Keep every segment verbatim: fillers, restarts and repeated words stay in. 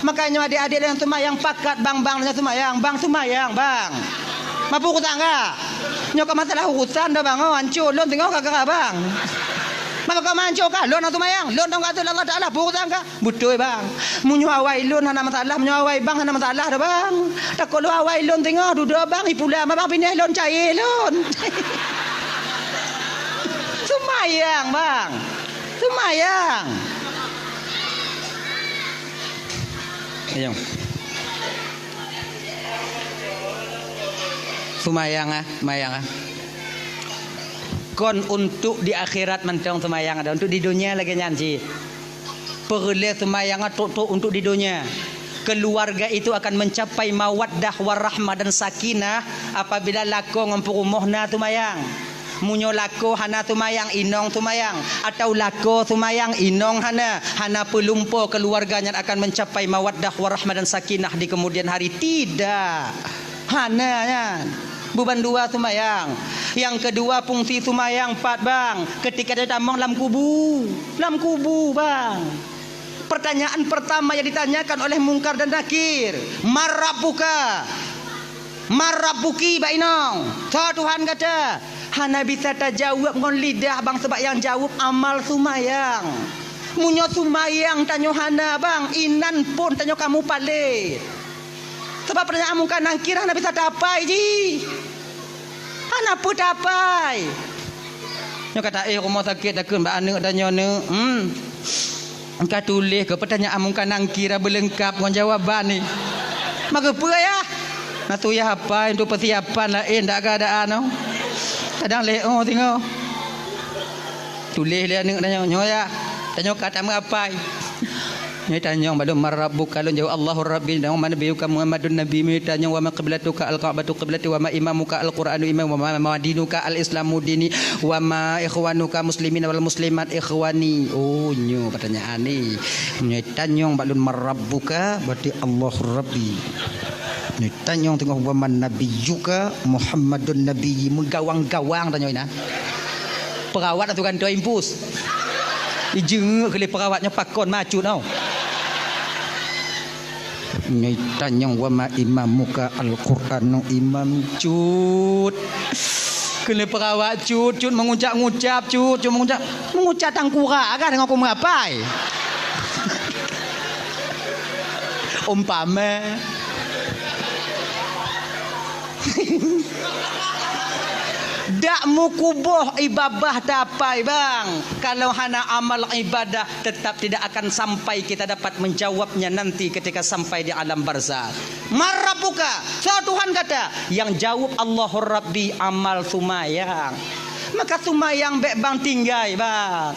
Makajih nyoe adék-adék lôn seumayang pakat bang, bang lôn seumayang, bang seumayang, bang. Mapu urusan ka? Nyoe ka masalah urusan dah bang, oh, ancô lôn teungoh gara-gara bang. Maka ka mancô ka lôn seumayang, lôn dong ka Allah Taala, pu urusan ka? Beutôi bang. Meunyoe awai lôn hana masalah, meunyoe awai bang hana masalah dah bang. Takot lôn awai lôn teungoh dudoe bang, ipula ma bang pinéh lôn cayé lôn. Seumayang bang. Seumayang. Ayo. Seumayang ah, seumayang ah. Kon untuk di akhirat mantong seumayang, ada untuk di dunia lagée nyan cit. Peureulée seumayang ah trok-trok untuk di dunia. Keluarga itu akan mencapai mawaddah warahmah dan sakinah apabila lakoe ngon peurumoh na seumayang. Meunyoe lakoe hana seumayang, inong seumayang, atawa lakoe seumayang, inong hana, hana peulumpo keuluwarga nyan akan meucapai mawaddah warahmah dan sakinah di keumudian hari? Tidak. Hana nyan. Beuban dua seumayang. Nyang keudua, fungsi seumayang pat bang? Keutika tamong lam kubu. Lam kubu bang. Pertanyaan pertama yang ditanyakan oleh Mungkar dan Nakir, "Man rabbuka?" "Man rabbuki, bak inong? Soe Tuhan gata?" Hana bisa tajaweueb ngon lidah bang, sabab nyang jaweueb amal seumayang. Meunyoe seumayang tanyoe hana bang, inan phon tanyoe ka mupalét. Sabab pertanyaan Mungkar Nakir hana bisa tapai jih. Hana peue tapai. Nyoe ka taéh rumoh sakét takheun bak aneuk tanyoe, "Neuk, hmm, ka tuléh keu peutanyaan Mungkar Nakir beuleungkab ngon jawaban ni?" Maka peue yah? Na tu yah hafai untuk persiapan laén dak keadaan tu. Kadang lé oh singoh. Tuléh lé aneuk tanyoe, nyoe yah. Tanyoe ka tameuhafai. Nyoe tanyong bak lôn, "Man rabbuka?" Lôn jaweueb, "Allahu Rabbi." Nyoe, "Man nabiyyuka?" "Muhammadun nabiyyi." Nyoe tanyong, "Wa ma qiblatuka?" "Al-Ka'batu qiblati." "Wa ma imamuka?" "Al-Qur'anu imami." "Wa ma, ma dinuka?" "Al-Islamu dini." "Wa ma ikhwanuka muslimina wal muslimat?" "Ikhwani." Oh, nyoe pertanyaan ni. Nyoe tanyong bak lôn, "Man rabbuka?" Berarti, "Allahu Rabbi." Nyoe tanyong teungoh, "Wa man nabiyyuka?" "Muhammadun nabiyyi." Meugawang-gawang tanyong inan. Perawat atau gantoe impus. Ijeungeuk keu lé perawat nyoe pakon macut tau. Nyoe tanyong, "Wa ma imamuka?" "Al-Qur'anu imami." Cut. Keu lé perawat cut, cut meungucap-ngucap, cut, cut meungucap. Meungucap tangkurak kah deungon kumeuapai? Umpama. Dak meukuboh ié babah tapai bang, kalau hana amal ibadah tetap tidak akan sampai kita dapat menjawabnya nanti ketika sampai di alam barzakh. "Man rabbuka?" Soe Tuhan gata? Nyang jaweueb, "Allahu Rabbi," amal seumayang. Maka seumayang bék bang tinggai bang.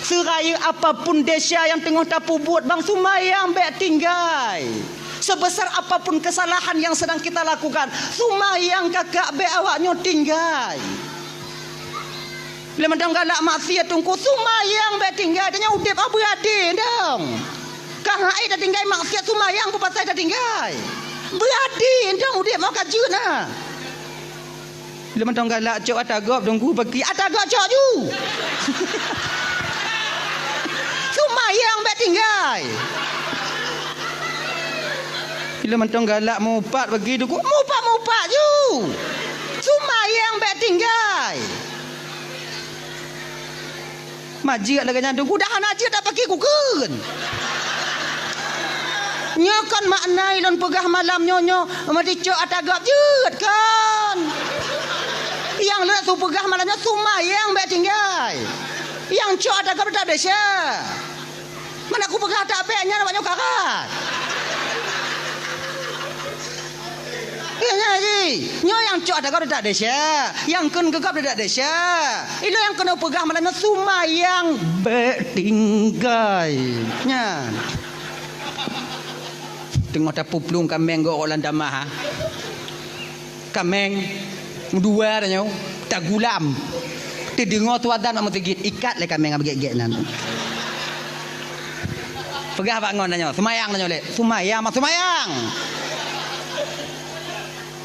Seurayeuk apapun desya nyang teungoh tapeubuet bang, seumayang bék tinggai. Sebesar apapun kesalahan yang sedang kita lakukan, seumayang kakak bék awak nyoe tinggai. Lé mantong galak maksiat teungku, seumayang bék tinggai, tanyoe udeb ah beuadé dong. Ka hai tatinggai maksiat, seumayang peue pasai tatinggai. Beuadé dong udeb mau ka jeuet na. Lé mantong galak cok ata gob teungku, bagi ata gob cok ju. Seumayang bék tinggai. Bila mantong galak mupat bagi teungku, mupat-mupat ju. Seumayang bék tinggai. Majeuet lagée nyan teungku, dah hana jeuet dak paki kukheun. Nyoe kon makna ilôn peugah malam nyoe, nyoe meuticok ata gob jeuet kon. Nyang lôn su peugah malam nyoe seumayang bék tinggai. Nyang cok ata gob teutap desya. Mana kupeugah tabek nyan awak nyoe karat. Ingat jih, nyoe nyang cok ata gob teutap desya, nyang kheun keu gob teutap desya. Ilôn nyang keuneuk peugah malam nyoe seumayang bék tinggai. Nyan. Teungoh tapuplueng kaméng gob lam tamah, ha. Kaméng dua tanyoe tagulam. Teudeungoe su azan bak meuseujid, ikat lé kaméng bak gét-gét nyan. Peugah bak ngon tanyoe, seumayang tanyoe lé. Seumayang, mak seumayang.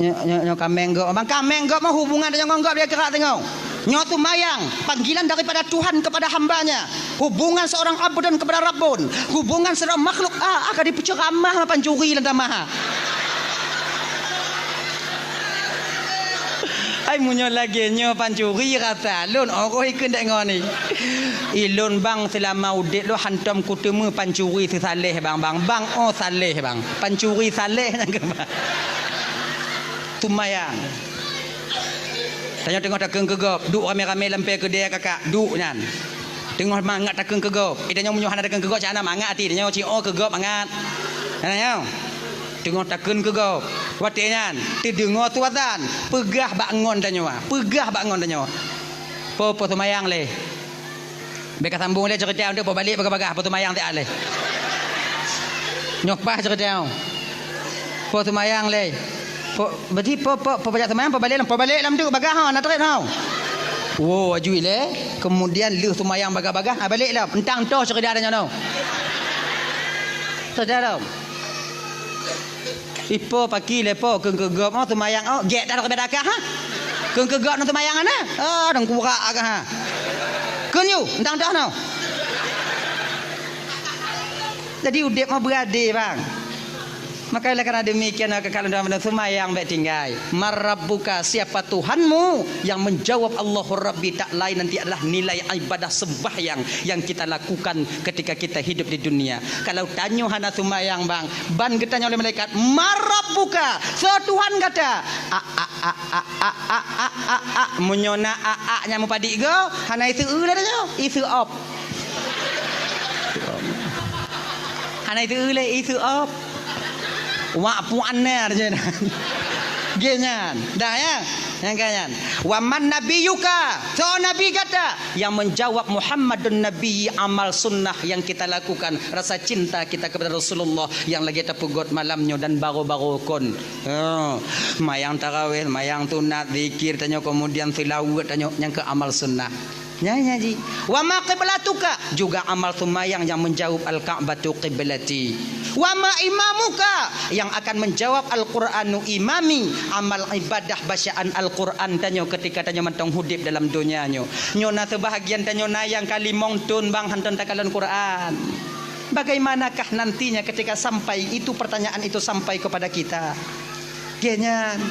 Nyoe, nyoe, nyoe kaméng gob. Bang kaméng gob mah hubungan tanyoe ngon gob dia keurak teungoh. Nyoe seumayang, panggilan daripada Tuhan kepada hamba-Nya. Hubungan seorang abdun kepada Rabbun. Hubungan seorang makhluk, ah, akan dipeuceuramah pancuri lam tamah. Ai, meunyoe lagèe nyoe pancuri rasa lôn, oroh ikeu ndèk ngon ni. Ilôn bang seulama udép lôn hantom kuteumé pancuri seusaléh bang, bang, bang, oh saléh bang. Pancuri saléh nyan keuh bang. Seumayang. Tanyoe teungoh takheun keu gob, duek ramé-ramé lam pèe keudè kakak, duek nyan. Teungoh mangat takheun keu gob. Eh, tanyoe meunyoe hana takheun keu gob, cak hana mangat até tanyoe, ci oh keu gob mangat. Hana nyoe. Teungoh takheun keu gob. Watèe nyan, teudeungoe su azan, peugah bak ngon tanyoe, peugah bak ngon tanyoe. Po, po seumayang lé. Bèk ka sambung lé ceurita, untuk po balek bagah-bagah, po seumayang siat lé. Nyoe paih ceurita. Po seumayang lé. Po, berarti po, po, po pajak seumayang, po balek lam, po balek lam tu bagah ha, na trép ha. Wo, aju lé. Kemudian lheuh seumayang bagah-bagah, ha, balek lam. Entang toh ceurita tanyoe nyoe. Toh ceurita. Ipo paki lé po, kheun keu gob, oh, seumayang, oh, gèt dah rot beda kah, ha? Kheun keu gob nang seumayang ana? Oh, dong kurak kah, ha? Kheun yu, entang dah noh. Jadi udép mah beuadé, bang. Maka oleh karena demikian, maka kalau dalam seumayang bèk tinggai. Man rabbuka, siapa Tuhanmu? Yang menjawab Allahu Rabbi tak lain nanti adalah nilai ibadah sembahyang yang kita lakukan ketika kita hidup di dunia. Kalau tanyoe hana seumayang, bang, ban geutanyoe lé malaikat, "Man rabbuka? Soe Tuhan gata?" A, a, a. Meunyoe na a, a nyang meupadik go, hana iseu lé tanyoe, iseu op. Hana iseu lé, iseu op. Wak puan na je. Geuh nyan. Dah ya? Nyang ka nyan. "Wa man nabiyyuka?" Soe nabi gata? Yang menjawab, "Muhammadun Nabi, amal sunnah yang kita lakukan, rasa cinta kita kepada Rasulullah yang lagi tapeugot malam nyoe dan baroe-baroe kon." Oh, mayang tarawih, mayang sunat, zikir tanyoe, kemudian seulaweuet tanyoe, nyang keu amal sunnah. Nyan, nyan ji. "Wa ma qiblatuka?" Juga amal seumayang yang menjawab, "Al-Ka'batu qiblati." "Wa ma imamuka?" Yang akan menjawab, "Al-Qur'anu imami." Amal ibadah bacaan Al-Qur'an tanyoe ketika tanyoe mantong udép dalam donya nyoe. Nyoe na seubahagian tanyoe na nyang ka limong thon bang hantom takalon Qur'an. Bagaimanakah nantinya ketika sampai itu pertanyaan itu sampai kepada kita? Geuh nyan.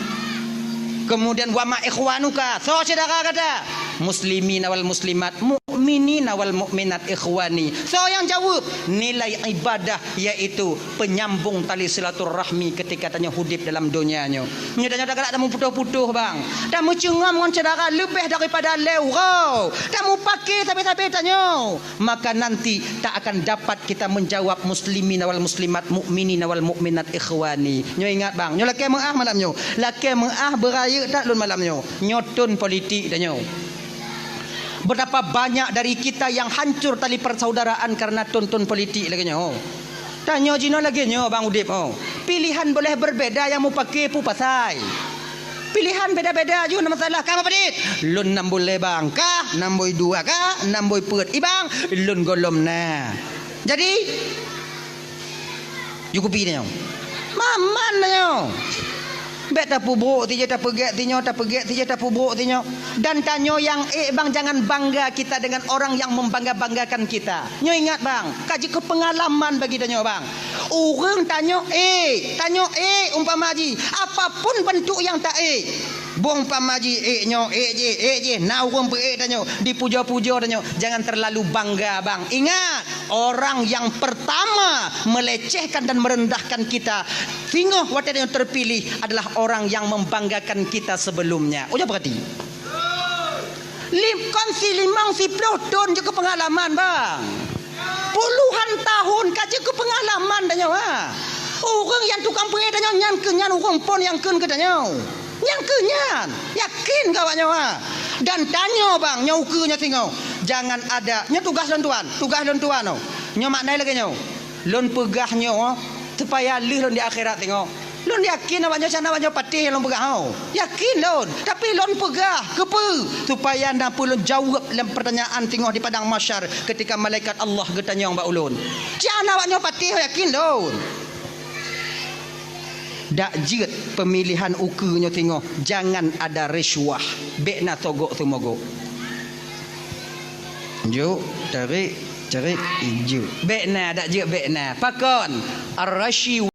Kemudian, "Wa ma ikhwanuka?" Soe syedara gata? "Muslimina wal muslimat, mukminina wal mukminat ikhwani." Soe nyang jaweueb? Nilai ibadah, yaitu penyambung tali silaturahmi ketika tanyoe udép dalam donya nyoe. Nyoe tanyoe galak tameuputoh-putoh, bang. Tameucungom ngon syedara leubeh daripada lhèe uroe. Tameupakè sabe-sabe tanyoe. Maka nanti tak akan dapat kita menjawab muslimina wal muslimat, mukminina wal mukminat ikhwani. Nyoe ingat bang, nyoe lakèe meu'ah malam nyoe. Lakèe meu'ah beurayeuk that lôn malam nyoe. Nyoe thon politik tanyoe. Betapa banyak dari kita yang hancur tali persaudaraan karena thon-thon politik lagèe nyoe. Tanyoe jinoe lagèe nyoe bang udép, oh. Pilihan boleh berbeda nyang mupakè peue pasai. Pilihan beda-beda aju na masalah. Ka meupadit? Lôn nam bui lhèe bang, ka nam bui dua, ka nam bui peuet. I bang, lôn gohlom na. Jadi, cukupi tanyoe. Maman tanyoe. Bèk tapeubrok sijeuh, tapeugèt sinyoe, tapeugèt sijeuh, tapeubrok sinyoe. Dan tanyoe nyang ék bang, jangan bangga kita dengan orang yang membangga-banggakan kita. Nyoe ingat bang, ka jeuet keu peungalaman bagi tanyoe bang. Ureueng tanyoe ék, tanyoe ék umpama jih, apapun bentuk nyang ta ék. Boh umpama jih ék nyoe, ék jih, ék jih, na ureueng peuék tanyoe, dipuja-puja tanyoe, jangan terlalu bangga bang. Ingat, orang yang pertama melecehkan dan merendahkan kita, singoh watèe tanyoe terpilih, adalah orang yang membanggakan kita sebelumnya. Ujoe peurati. Lim-, kon si limong siploh thon jeuet keu peungalaman, bang. Puluhan tahun ka jeuet keu peungalaman tanyoe, ha. Ureueng nyang tukang peuék tanyoe nyan keuh nyan ureueng phon nyang kheun keu tanyoe. Nyan keuh nyan, yakin keu awak nyoe, ha. Dan tanyoe, bang, nyoe ukeue nyoe singoh. Jangan ada, nyoe tugaih lôn tuan, tugaih lôn tuan, oh. Nyoe makna lagèe nyoe. Lôn peugah nyoe supaya lheueh lôn di akhirat singoh. Lôn yakin awak nyoe, awak nyoe patéh lôn peugah, ho. Yakin lôn, tapi lôn peugah keupeue? Supaya na peue lôn jaweueb lam peurtanyaan singoh di padang mahsyar ketika malaikat Allah geutanyong bak ulôn. Cit hana awak nyoe patéh, yakin lôn. Dak jeuet pemilihan ukeue nyoe singoh, jangan ada risuah. Bék na sogok seumogok. Juk, tarik, tarik, juk. Bék na, dak jeuet bék na. Pakon? Ar-rashwah.